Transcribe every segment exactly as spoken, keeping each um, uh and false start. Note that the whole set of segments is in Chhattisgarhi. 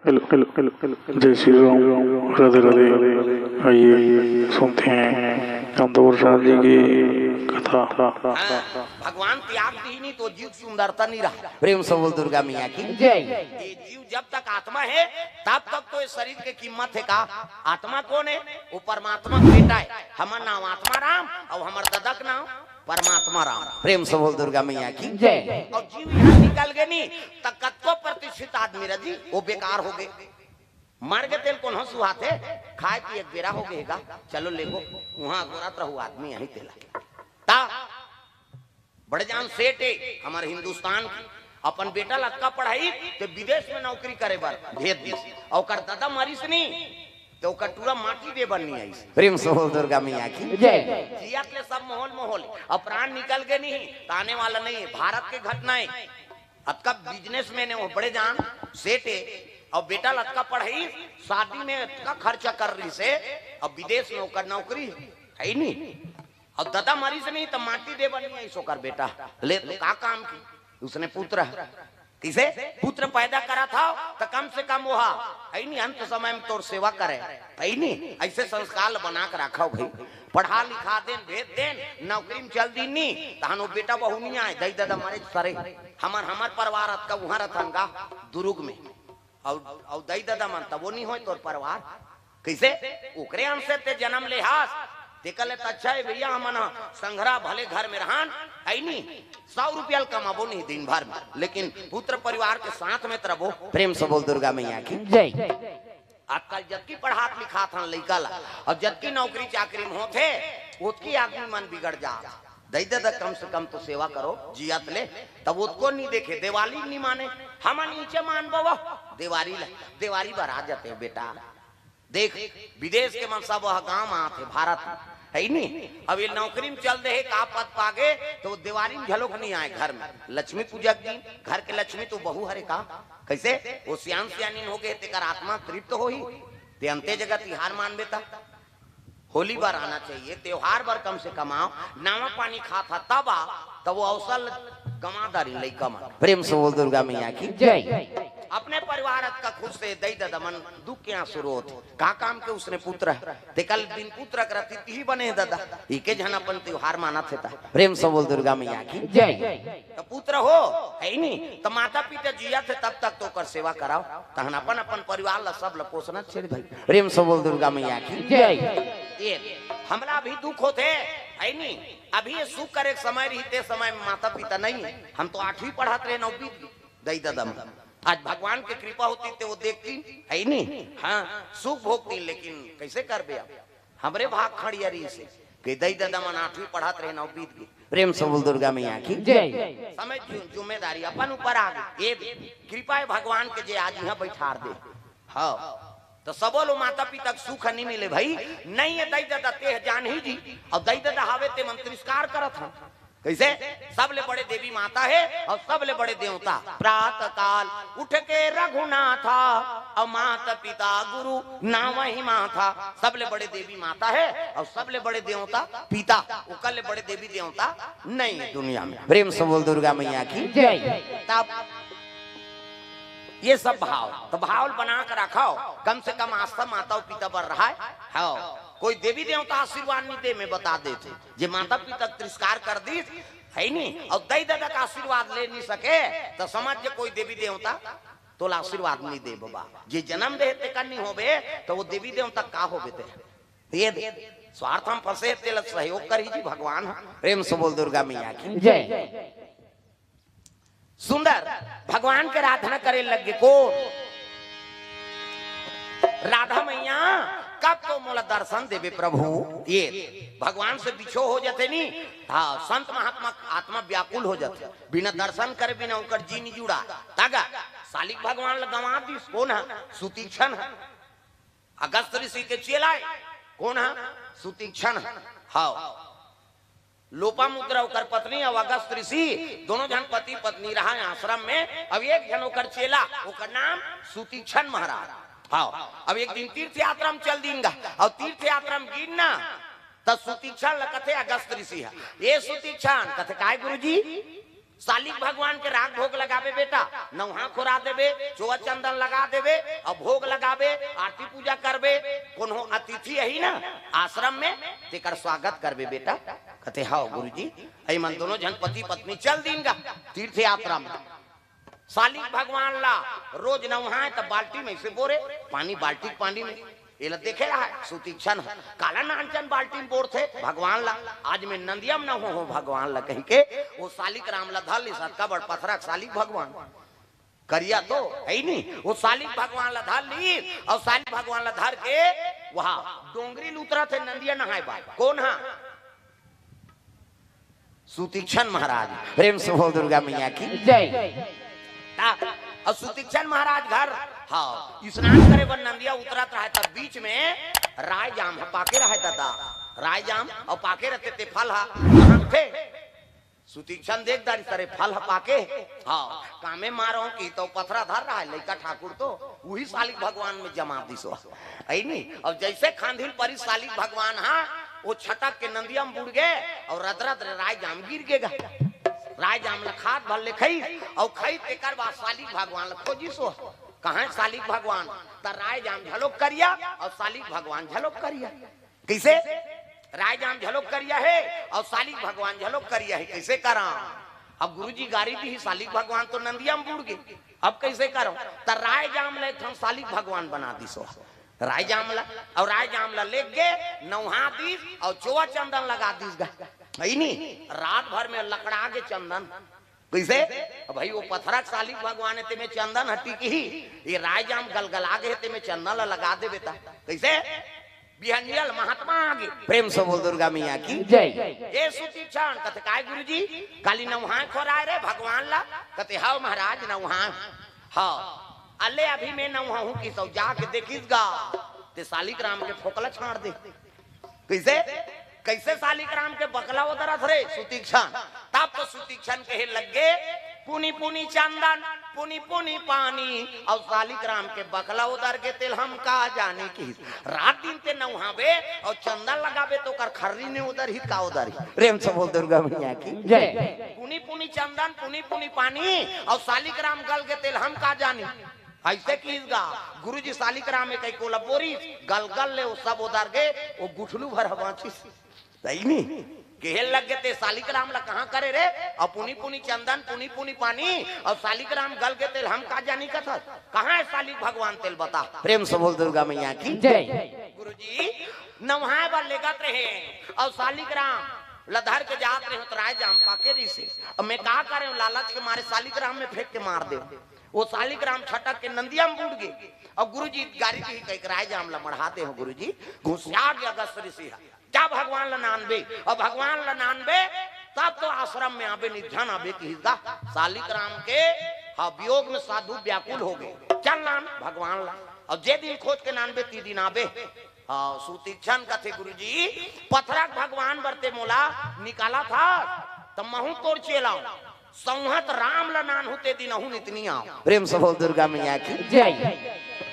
Hello, hello, hello, hello. जय श्री राम, राधे राधे। आइए, सुनते हैं कांता प्रसाद जी की कथा। हाँ, भगवान त्याग दी नहीं तो जीव की सुंदरता नहीं रहा। प्रेम से बोल दुर्गा मैया की। जय। ये जीव जब तक आत्मा है, तब तक तो ये शरीर की कीमत है का? आत्मा कौन है? वो परमात्मा का बेटा है। हमार नाम आत्मा राम और हमार ददा का नाम परमात्मा राम। प्रेम से बोल दुर्गा मैया की। जय। और जीव यहाँ निकल गए नहीं, तो कतको प्रतिष्ठित आदमी रह जी, वो बेकार हो गए। मर गए तेला कोनो सुहाथे, खाए पिए के बेरा हो गए का, चलो लेगो, वहां अगोरत रहू आदमी यहीं तेला। ता बड़े जान सेठ है हमारे हिंदुस्तान की, अपन बेटा लतका पढ़ाई तो विदेश में नौकरी करे बर भेज दी, और ओकर दादा मरीस नहीं तो ओकर टूरा माटी दे बर नहीं आईस। प्रेम से बोल दुर्गा मैया की। जय। जियत ले सब माहौल माहौल, अब प्राण निकल गए नहीं तो आने वाला नहीं है। भारत के घटना है, अतका बिजनेसमैन है, वो बड़े जान सेठ है, और बेटा लतका पढ़ाई, शादी में अतका खर्चा कर रही से, अब विदेश में ओकर नौकरी है ही नहीं, और दादा मरीस नहीं तो माटी दे बर नहीं आईस ओकर बेटा। ले तो का काम की, उसने पुत्र है, किसे पुत्र पैदा करा था तो कम से कम वो है नहीं, अंत समय में तोर सेवा करे, है नहीं, ऐसे संस्कार बना के रखा भाई। पढ़ा लिखा देन, भेज देन, नौकरी में चल दी नहीं, तहन वो बेटा बहू नहीं आए, दई दादा मरे सरे। हमर हमर परिवार अतका वहां रहथन का, दुरुग में, और और दई दादा मन तब वो नहीं होए तोर परिवार। कैसे? ओकरे अंश से ते जन्म ले हास, तेकर ले त अच्छा है भैया, हमन ह संघरा भले घर में रहन, है नी, सौ रुपया ल कमाबो नहीं दिन भर में, लेकिन पुत्र परिवार के साथ में त रबो। प्रेम से बोल दुर्गा मैया की। जय। आजकल जतकी पढ़ात लिखात हन लइका ला, और जतकी नौकरी चाकरी में होथे, ओतकी आदमी मन बिगड़ जात। दई ददा कम से कम तो सेवा करो, जियत ले, तब ओतको नहीं देखे, देवारी नहीं माने। हमन नीचे मानबो वो, देवारी ला, देवारी बर आ जाते हो बेटा। देख, विदेश के मन सब वह गांव में आथे, भारत में, है नी? अब ये नौकरी में चल दे हे, का पद पागे, तो वो देवारी में झलोक नहीं आए घर में। लक्ष्मी पूजा के दिन, घर के लक्ष्मी तो बहू हरे का? कैसे? वो सियान सियानिन हो गए, तेकर आत्मा तृप्त होही, ते अंते जगह तिहार मानबे ता। होली बर आना चाहिए, त्योहार बर कम से कम आओ, नावा पानी खात हा तब आ, तब वो अवसर गंवा डारिन लइका मन। प्रेम से बोल दुर्गा मैया की। जय। अपने परिवार अतका खुश से दई ददा मन दुख के आंसू रोत। का काम के उसने पुत्र है? ते कल दिन पुत्र करती तिही बने ददा। इके झन अपन त्योहार मानत हे ता। प्रेम से बोल दुर्गा मैया की। जय। तो पुत्र हो, है नी, तो माता पिता जियत हे तब तक तो ओकर सेवा कराओ। तहन अपन अपन परिवार ला सब ला पोसना छेड़ भाई। प्रेम से बोल दुर्गा मैया की। जय। ये हमला अभी दुख होते, है नी? अभी ये सुख करे के समय रही, ते समय में माता पिता नहीं है। हम तो आठवीं पढ़त रहे, नौ बीत गई, दई ददा मन। आज भगवान के कृपा होती ते वो देखती, है नी? हाँ, सुख भोगती, लेकिन कैसे करबे अब? हमरे भाग खड़िया रही से कि दई ददा मन आठवीं पढ़त रहे, नौ बीत गई। प्रेम से बोल दुर्गा मैया की। जय। समय जु-, जिम्मेदारी अपन ऊपर आ गई। ये कृपा है भगवान के जे आज यहाँ बैठार दे। हाँ, तो सबो लो माता पिता के सुख नहीं मिले भाई, नहीं है दई ददा ते जान ही जी, और दई ददा हावे ते मन तिरस्कार करत हन। कैसे? सबले बड़े देवी माता है और सबले बड़े देवता। प्रातः काल उठ के रघुनाथा, और माता पिता गुरु नावहि माथा। सबले बड़े देवी माता है और सबले बड़े देवता पिता, ओकर ले बड़े देवी देवता नहीं है दुनिया में। प्रेम से बोल दुर्गा मैया की। जय। तब ये सब भाव, तो भाव बना के रखो, कम से कम आस्था माता और पिता पर रहा है। हाँ, कोई देवी देवता आशीर्वाद नहीं दे, मैं बता देते, जे माता पिता के तिरस्कार कर दी, है नी, और दई ददा का आशीर्वाद ले नहीं सके, तो समझ जे कोई देवी देवता तोला आशीर्वाद नहीं दे बाबा। जे जन्म दे ते का नहीं होबे, तो वो देवी देवता का होबे ते? ये दे, स्वार्थ हम फंसे, तेला सहयोग करी जी भगवान। प्रेम से बोल दुर्गा मैया की। जय। सुंदर भगवान के आराधना करे लग गे। कौन? राधा मैया, कब तो मोला दर्शन देबे प्रभु। ये भगवान से बिछो हो जाते नी, हाँ, संत महात्मा आत्मा व्याकुल हो जाते, बिना दर्शन करे, बिना उनकर जी नहीं जुड़ा। तागा सालिक भगवान ल गंवा दिस। कौन है? सुतीक्षण है, अगस्त ऋषि के चेला है। कौन है? सुतीक्षण है। हाँ, लोपामुद्रा ओकर पत्नी और अगस्त ऋषि दोनों झन पति पत्नी रहा है आश्रम में। अब एक झन ओकर चेला, ओकर नाम सुतीक्षण महाराज। हाँ, अब एक दिन तीर्थ यात्रा में चल दीन गा, और तीर्थ यात्रा में गिन ना, त सुतीक्षण ल कथे अगस्त ऋषि है, ये सुतीक्षण कथे, "काय गुरुजी?" सालिक भगवान के राग भोग लगाबे बेटा, नौहा खोरा देबे, चोवा चंदन लगा देबे, अउ भोग लगाबे, आरती पूजा करबे। कोनो अतिथि आही ना आश्रम में, तेकर स्वागत करबे बेटा। कथे, "हव गुरुजी।" अई मन दोनों झन पति पत्नी चल दीन गा तीर्थ यात्रा में। सालिक भगवान ला रोज नौहाय त बाल्टी में से बोरे, पानी बाल्टी के पानी में। एला देखे ला है सुतीक्षण ह, काला नानचन बाल्टी में बोरथे भगवान ला। आज मैं नंदिया में नौहूं भगवान ला कहिके, वो सालिक राम ला धर ली, सतका बड़ पथरा के सालिक भगवान, करिया तो है ही नहीं, वो सालिक भगवान ला धर ली, अउ सालिक भगवान ला धर के वहा डोंगरी ल उतरथे नंदिया नहाय बर। कोन हा? सुतीक्षण महाराज। प्रेम से बोल दुर्गा मैया की। जय। ता, अउ सुतीक्षण महाराज घर, हाँ, स्नान करे बर नंदिया उतरत रहय, तब बीच में राय जाम ह पाके रहय दादा। राय जाम अउ पाके रहथे ते फल ह कहाँ थे? सुतीक्षण देख दारी, सरे फल ह पाके। हाँ, कामे मारो कि तो पथरा धर रहय लइका ठाकुर, तो उही सालिक भगवान में जमा दिसो। है नी? अउ जैसे खांधिल परी सालिक भगवान हा, वो छटक के नंदिया में बुड़ गे अउ रदरद रे राय जाम गिर गे गा। राय जाम ल खात भर ले खई, अउ खई तेकर बाद सालिक भगवान ल खोजिसो। कहाँ हे सालिक भगवान? त राय जाम झलोक करिया अउ सालिक भगवान झलोक करिया। कइसे? राय जाम झलोक करिया हे अउ सालिक भगवान झलोक करिया हे। कइसे करा? अब गुरुजी गारी दिही, सालिक भगवान तो नंदिया में बुड़ गे, अब कइसे करो? त राय जाम ल एक ठन सालिक भगवान बना दिसो। राय जाम ल, अउ राय जाम ल लेग गे, नौहा दिस अउ चोवा चंदन लगा दिस गा। है नी? रात भर में लकड़ा गे चंदन। कइसे? अब भाई वो पथरा के सालिक भगवान हे, तेमे चंदन ह टिकही, ये राय जाम गलगला गे हे, तेमे चंदन ल लगा देबे त। कइसे? बिहनिया ल महात्मा आगे। प्रेम से बोल दुर्गा मैया की। जय। ए सुतीक्षण कथे, "काय गुरुजी, काली नौहाय खोराय रे भगवान ला?" कथे, "हव महाराज, नौहा।" "हव, अले अभी मैं नौहा हूँ कि सौ जाके देखिस गा, ते सालिक राम के फोकला छाड़ दे।" कइसे? कइसे सालिक राम के बकला ओदरत रे सुतीक्षण? तब तो सुतीक्षण कहे लग गे, "पुनी पुनी चंदन, पुनी पुनी पानी, अउ सालिक राम के बकला ओदर गे तेल हम का जानी।" कि रात दिन ते नौहाबे अउ चंदन लगाबे त ओकर खर्री नइ ओदरही, का ओदरही? प्रेम से बोल दुर्गा मैया की। जय। पुनी पुनी चंदन, पुनी पुनी पानी, अउ सालिक राम गल गे तेल हम का जानी। अइसे किहिस गा, गुरुजी सालिक राम एक एक ओला बोरिस, गल गल ले वो सब ओदर गे, वो गुठलू भर ह बाँचिस। सही नी? कहे लग गे, "ते सालिक राम ला कहाँ करे रे? अउ पुनी पुनी चंदन, पुनी पुनी पानी, अउ सालिक राम गल गे तेल हम का जानी कथस? कहाँ हे सालिक भगवान तेल बता?" प्रेम से बोल दुर्गा मैया की। जय। गुरुजी, नौहाय बर लेगत रहे, अउ सालिक राम ल धर के जात रहे त राय जाम पाके रिसे। अब मैं का करेंव, लालच के मारे सालिक राम में फेंक के मार देंव। वो सालिक राम छटक के नंदिया में बूड़ गे। अउ गुरुजी गारी दिही कहिके राय जाम ल मढ़ा देंव गुरुजी, घुसिया गे अगस्त ऋषि ह। जा भगवान ल नानबे, अउ भगवान ल नानबे, तब तो आश्रम में आबे, निधन आबे किहिस गा। सालिक राम के, हाँ, वियोग में साधु व्याकुल हो गे। चल नान भगवान ल, अउ जे दिन खोज के नानबे, ती दिन आबे। हाँ, सुतीक्षण कथे, "गुरुजी, पथरा के भगवान बर ते मोला निकालत हस, त महूँ तोर चेला हूँ। संहत राम ल नानहूँ ते दिन अहूँ नितनी आव।" प्रेम से बोल दुर्गा मैया की। जय।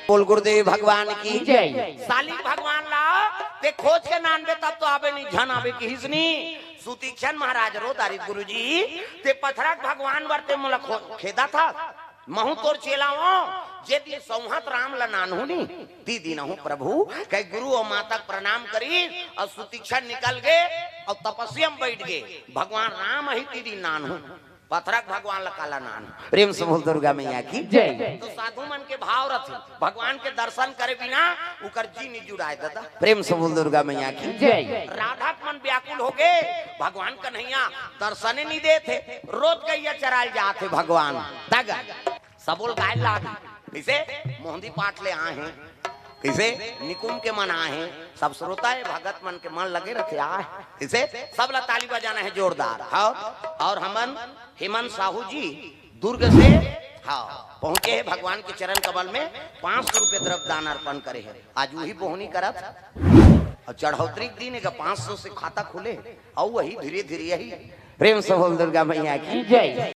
बोल गुरुदेव भगवान की। जय। सालिक भगवान ला ते खोज के नानबे तब तो आबे, निझन आबे किहिस नी। सुतीक्षण महाराज रो दारी, "गुरुजी, ते पथरा के भगवान बर ते मोला खो-, खेदत हस, महूँ तोर चेला हूँ, जे दिन संहत राम ल नानहूँ नी, ती दिन अहूँ प्रभु।" कहि गुरु अउ माता के प्रणाम करिस, अउ सुतीक्षण निकल गे, अउ तपस्या में बइठ गे। भगवान राम ही ती दिन नानहूँ। पथरा के भगवान ल काला नान। प्रेम से बोल दुर्गा मैया की। जय। तो साधु मन के भाव रथे, भगवान के दर्शन करे बिना उकर जी नी जुड़ाय दादा। प्रेम से बोल दुर्गा मैया की। जय। राधा के मन व्याकुल हो गे, भगवान कन्हैया दर्शने नी देथे, रोज गैया चराय ल जाथे भगवान। तग सबो ल गाय लाग। कइसे? मोहंदी पाठ ले आए हे, कइसे? निकुम के मन आए हे, सब श्रोता हे, भगत मन के मन लगे रथे, आए। कइसे? सब ला ताली बजाना हे जोरदार। हाँ, अउ हमन हेमंत साहू जी दुर्ग से, हाँ, पहुंचे हे भगवान के चरण कमल में, पाँच सौ रुपये द्रव्य दान अर्पण करे हे। आज उही बोहनी करत हे। अउ चढ़ौतरी के दिन एक पाँच सौ से खाता खुले, अउ वही धीरे धीरे यही। प्रेम से बोल दुर्गा मैया की। जय।